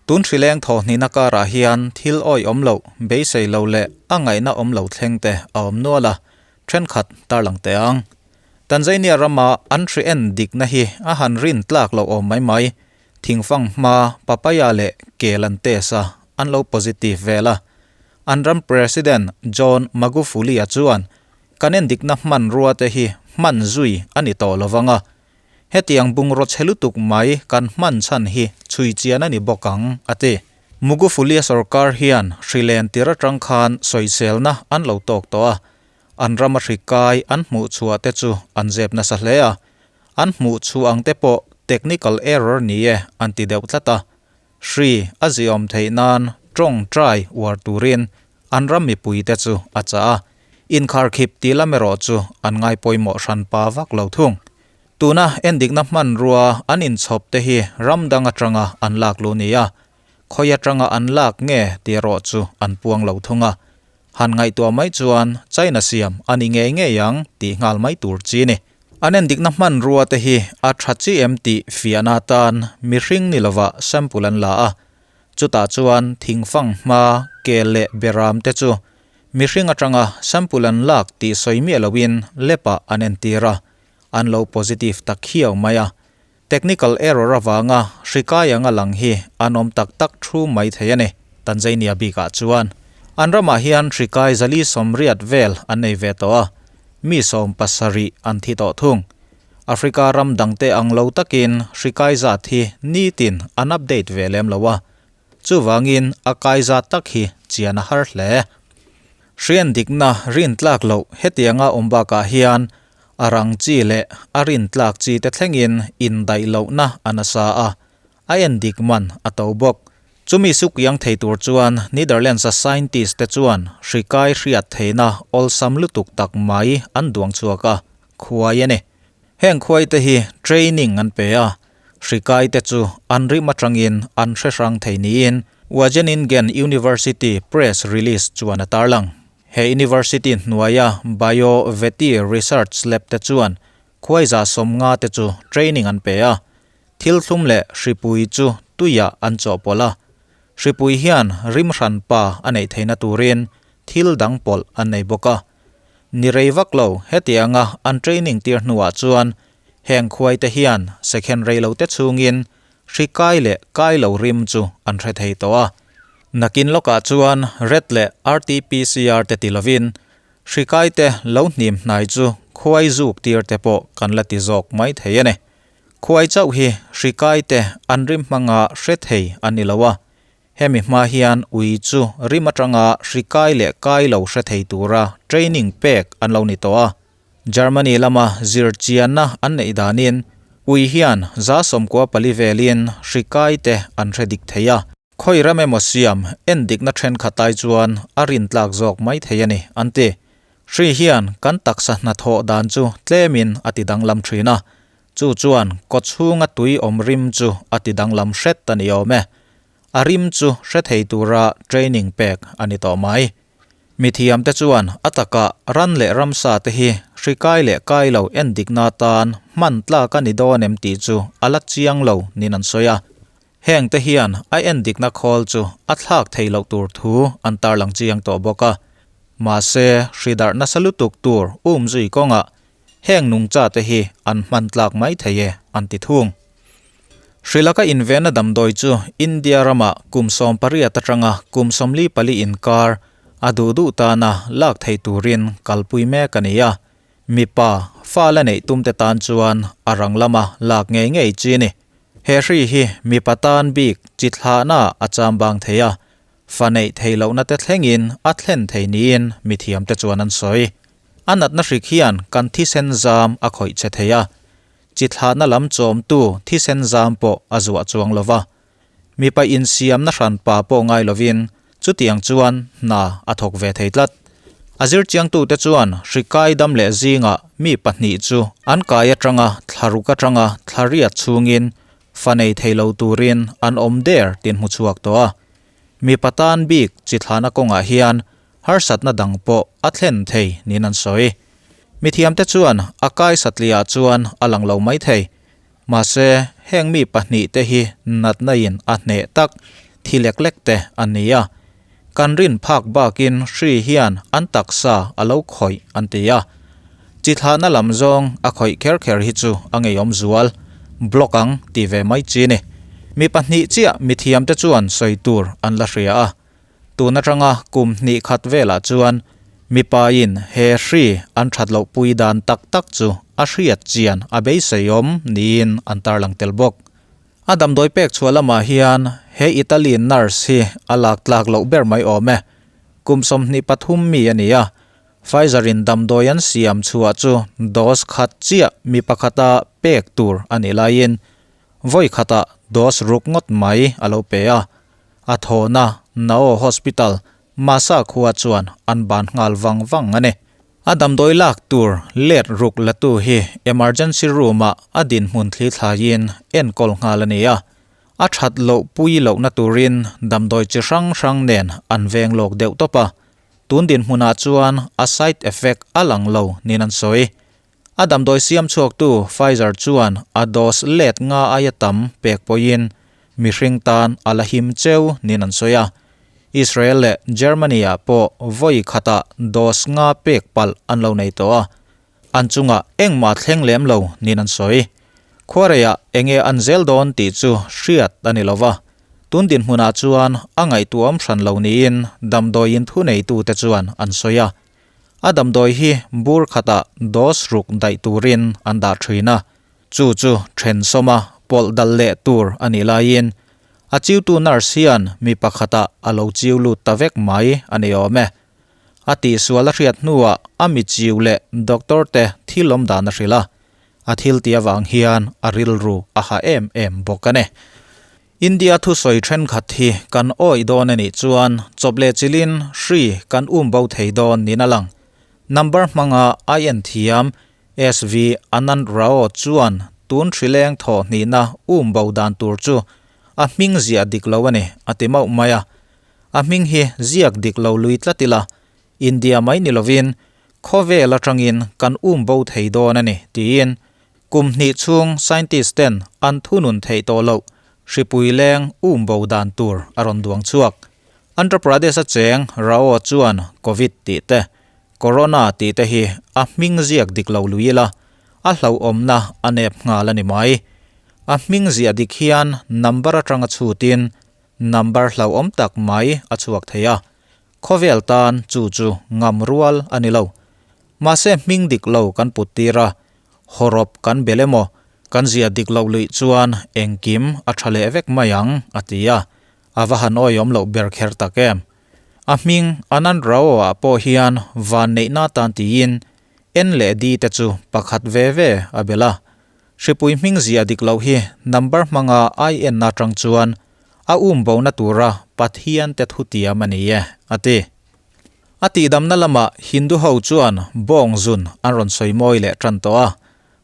Tun hrileng thawhhnihna karah hian thil awih awm loh, beisei lo leh a ngaihna awm lo thleng te a awm nual a, thenkhat tarlang teh ang. Tanzania rama an hri en dikna hi a han rin tlak loh awm mai mai. Thingfang hma papaya leh kel an test a, an lo positive vel a. An ram President John Magufuli-a chuan kan endikna hmanrua te hi hman zui a ni tawh lovang a, Hetiang bungraw chhe lutuk mai kan hman chhan hi chhui chian a ni bawk ang, a ti. Mugufulia sorkar hian hri len tir atang khan sawiselna an lo tawk tawh a, an rama hri kai an hmuh chhuah te chu an zep nasa hle a, an hmuh chhuah ang te pawh technical error ni e an ti deuh tlat a. Hri a ziawm theih nan tawngtai uar turin an ram mipui te chu a chah a, inkharkhip tih lam erawh chu an ngai pawimawh hran pa vak lo thung. Tuna endikna hmanrua an inchhawp te hi ram dang atanga an lak lu ni a, khawi atanga an lak nge tih erawh chu an puang lo thung a, han ngaihtuah mai chuan China siam a ni ngei ngei ang tih nghal mai tur chi ni. An endikna hmanrua te hi a tha chi em tih fiahna atan mihring ni lova sample an la a, Chutah chuan thingfang hma, kel leh beram te chu mihring atanga sample an lak tih sawi miah loin lab-ah an entir a, an lo positive ta khiau mai a. Technical error avanga hri kai anga lang hi an awm tak tak thu mai thei a ni, Tanzania bikah chuan. An ramah hian hri kai 480 vel an nei ve tawh a, mi 70 an thi tawh thung. Africa ram dangte ang lo takin hri kai zat hi nitin an update ve lem lo a, chuvangin a kai zat tak hi chian a har hle. Hrian dikna rin tlak loh hetianga awm bakah hian a rang chi leh a rin tlak chi te thlengin indaih lohna a nasa a, a en dik man a to bawk. Chumi sukiang thei tur chuan Netherlands-a scientist te chuan hri kai hriat theihna awlsam lutuk tak mai an duang chhuak a, Khuai a ni. Heng khuai te hi training an pe a, hri kai te chu an rim atangin an hre hrang thei niin Wageningen University press release chuan a tarlang. He university hnuaia Bio Veti Research Lab te chuan khuai 150 te chu training an pe a, thil thlum leh hripui chu tuiah an chawhpawlh a, hripui hian rim hranpa a neih theihna turin thil dang pawlh an nei bawk a. Ni rei vak lo, hetianga an training tir hnuah chuan heng khuai te hian second rei lo te chhungin hri kai leh kai lo rim chu an hre thei tawh a. Nakin lawkah chuan ret leh RT-PCR te ti lovin hri kai te lo hnim hnai chu khuai zuk tir te pawh kan la ti zawk mai thei a ni. Khuai chauh hi hri kai te an rim hmanga hre thei an ni lo a, Hemi hma hian ui chu rim atanga hri kai leh kai lo hre thei tura training pek an lo ni tawh a. Germany lama zirchianna an neih danin ui hian 94 velin hri kai te an hre dik thei a. Khawi ram emaw siam endikna thenkhat ai chuan a rintlak zawk mai thei a ni, an ti. Hri hian kan taksa hnathawh dan chu tlemin a ti danglam thin a, Chu chuan kawchhunga tui awm rim chu a ti danglam hret a ni awm e. A rim chu hre thei tura training pek a ni tawh mai. Mithiamte chuan a takah ran leh ramsa te hi hri kai leh kai lo endikna atan hman tlak a ni dawn em tih chu a la chiang lo niin an sawi a. Heng te hian a endikna khawl chu a thlak thei loh tur thu an tarlang chiang tawh bawk a. Mahse, hri darh nasa lutuk tur umzui kawngah Heng nungcha te hi an hman tlak mai thei e, an ti thung. Hri laka invenna damdawi chu India ramah kum 18 atanga kum 44 inkar a duh duh tana lak theih turin kalpui mek a ni a. Mipa, fa la neih tumte tan chuan a rang lama lak ngei ngei chi a ni. He hri hi mipa tan bik chi thlahna a chambang thei a, fa neih theih lohna te thlengin a thlen thei niin mithiamte chuan an sawi. A natna hrik hian kan thisen zam a khawih che thei a, chi thlahna lam chawmtu thisen zam pawh a zuah chuang lo va. Mipa insiamna hranpa pawh ngai lovin chutiang chuan hna a thawk ve thei tlat. A zirchiangtute chuan hri kai dam leh zingah mi pahnih chu an kai atanga thla ruk atanga thla riat chhungin fa nei thei lo turin an awm der tin hmu chhuak tawh a. Mipa tan bik chi thlahna kawngah hian Harsatna dang pawh a thlen thei niin an sawi. Mithiamte chuan a kai satliah chuan a lang lo mai thei. Mahse, heng mi pahnihte hi natna in a hneh tak. thi lek lek te an ni a. Kan rin phak bakin hri hian an taksa a lo khawih an ti a. Chi thlahna lam zawng a khawih kher kher hi chu a ngeiawm zual. Block ang ti ve mai chi ni. Mi pahnih chiah mithiamte chuan sawi tur an la hria a. Tun atanga kum hnih khat velah chuan mipain he hri an that loh pui dan tak tak chu a hriat chian a beiseiawm niin an tarlang tel bawk. A damdawi pek chhuah lamah hian he Italy nurse hi a lak tlak loh ber mai awm e. Kum 23 mi a ni a, Pfizer in damdawi an siam chhuah chu dose khat chiah mi pakhata pek tur a nih laiin vawi khatah dose ruk ngawt mai a lo pe a. A thawhna Nao Hospital, Masa khua chuan an ban nghal vang vang a ni. A damdawi lak tur let ruk latu hi emergency room-ah a dinhmun thli thlaiin enkawl nghal a ni a. A that loh pui lohna turin damdawi chi hrang hrang nen an veng lawk deuh tawp a. Tun dinhmunah chuan a side effect a lang lo niin an sawi. A damdawi siam chhuaktu Pfizer chuan a dose let nga aia tam pek pawhin mihring tan a la him cheu niin an sawi a. Israel leh Germany-ah pawh vawi khatah dose nga pek palh an lo nei tawh a, an chungah engmah thleng lem lo niin an sawi. Khuareiah enge an zel dawn tih chu hriat a ni lo va, tun dinhmunah chuan a ngaihtuahawm hran lo niin damdawiin thuneitute chuan an sawi a. A damdawi hi bur khatah dose ruk daih turin an dah thin a, chu chu then sawma pawlh dal leh tur a nih laiin a chiutu nurse hian mi pakhatah a lo chiu lut ta vek mai a ni awm e. A tihsual a hriat hnuah a mi chiu leh doctor te thil awm dan a hrilh a, a thil tih avang hian a rilru a ha em em bawk a ni. India thusawi thenkhat hi kan awih dawn a nih chuan chawp leh chilin hri kan um bo thei dawn niin a lang. Number hmanga IN thiam SV Anand Rao chuan tun hrileng thawh hnihna um bo dan tur chu a hming ziah dik lo a ni a ti mauh mai a. A hming hi ziak dik lo lui tlat ila India mai ni lovin khawvel atangin kan um bo thei dawn a ni tiin Kum hnih chhung scientist ten an thunun theih tawh loh hripui leng um bo dan tur a rawn duang chhuak. Andhra Pradesh a cheng Rao chuan Covid tih te, Corona tih te hi a hming ziak dik lo lui ila, a hlauhawmna a nep nghal a ni mai. A hming ziah dik hian number atanga chhutin number hlauhawm tak mai a chhuak thei a, khawvel tan chu chu ngam rual a ni lo. Mahse hming dik lo kan put tir a, hawrawp kan bel emaw, kan zia dik loh luih chuan engkim a tha leh vek mai ang, a ti a. A va han awihawm loh ber kher tak em. A hming Anand Rao-ah pawh hian van neihna tan tiin N leh D te chu pakhat ve ve a bel a. Hripui hming zia dik loh hi number hmanga IN atang chuan a um bona tura Pathian te thutiam a ni e, a ti. A tihdamna lamah Hindu ho chuan bawng zun an rawn sawi mawi leh tan tawh a,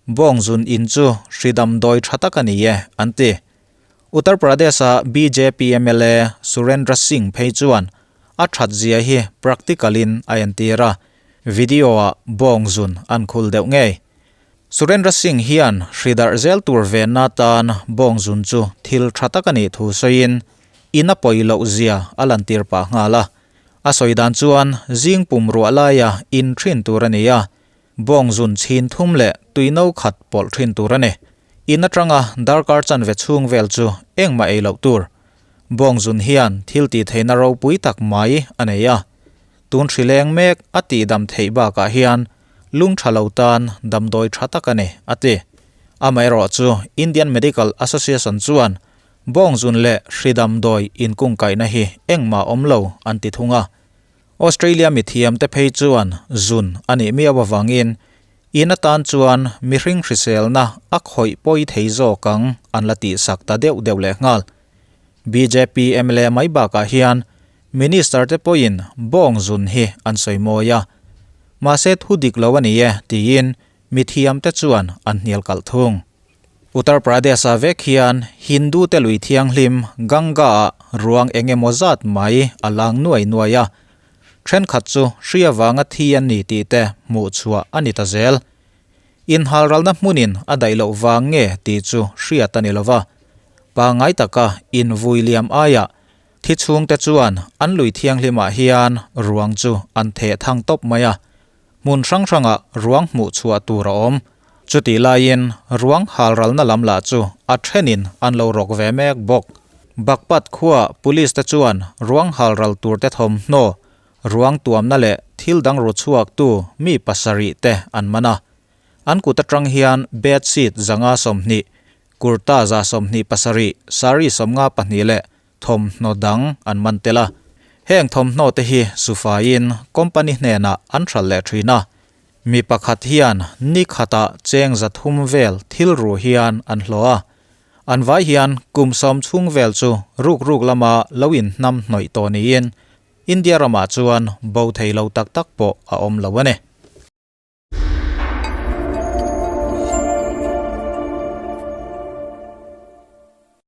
bawng zun in chu hri damdawi tha tak a ni e, an ti. Uttar Pradesh-a bjp mla Surendra Singh phei chuan a that zia hi practical-in a entir a, video-ah bawng zun an khul deuh ngei. Surendra Singh hian hri darh zel tur venna tan bawng zun chu thil tha tak a nih thu sawiin in a pawi loh zia a lantir pah nghal a. A sawi dan chuan zing pum ruah laia in thin tur a ni a, bawng zun chhin thum leh tui no khat pawlh thin tur a ni. In atanga darkar chanve chhung vel chu engmah ei loh tur. Bawng zun hian thil tih theihna ropui tak mai a nei a. Tun hri leng mek a tihdam theih bakah hian lung tha lo tan damdawi tha tak a ni, a ti. Amaherawh chu Indian Medical Association chuan bawngzun leh hri damdawi inkungkaihna hi engmah awm lo an ti thung a. Australia mithiamte phei chuan zun a nih miau avangin in atan chuan mihring hriselna a khawih pawi thei zawk ang an la tihsak ta deuh deuh lehnghal. Bjp mla mai bakah hian Minister te pawhin bawng zun hi an sawi mawi a, mahse thu dik lo a ni e tiin mithiam te chuan an hnial kalh thung. Uttar Pradesh-ah vek hian Hindu te lui thianghlim Ganga-ah ruang eng emaw zat mai a lang nuai nuai a, thenkhat chu hri avanga thi an ni tih te hmuh chhuah a ni ta zel. Inhalralna hmunin a daih loh vang nge tih chu hriat a ni lo va, pangngai taka invui liam aiah. Thi chhungte chuan an lui thianghlimah hian ruang chu an theh thang tawp mai a, hmun hrang hrangah ruang hmuh chhuah tur a awm. Chutih laiin ruang halralna lam lah chu a thenin an lo rawk ve mek bawk. Baghpat khuaa police te chuan ruang halral turte thawmhnaw, ruang tuamna leh thil dang ru chhuaktu mi pasarih te an man a. An kut atang hian bedsheet 120, kurta 127, saree 52 leh thawmhnaw dang an man tel a. Heng thawmhnaw te hi sufaiin company hnenah an hralh leh thin a. Mi pakhat hian ni khatah cheng 300 vel thil ru hian an hlawh a. An vai hian kum sawm chhung vel chu ruk ruk lama lo inhnam hnawih tawh niin India ramah chuan bo thei lo tak tak pawh a awm lo a ni.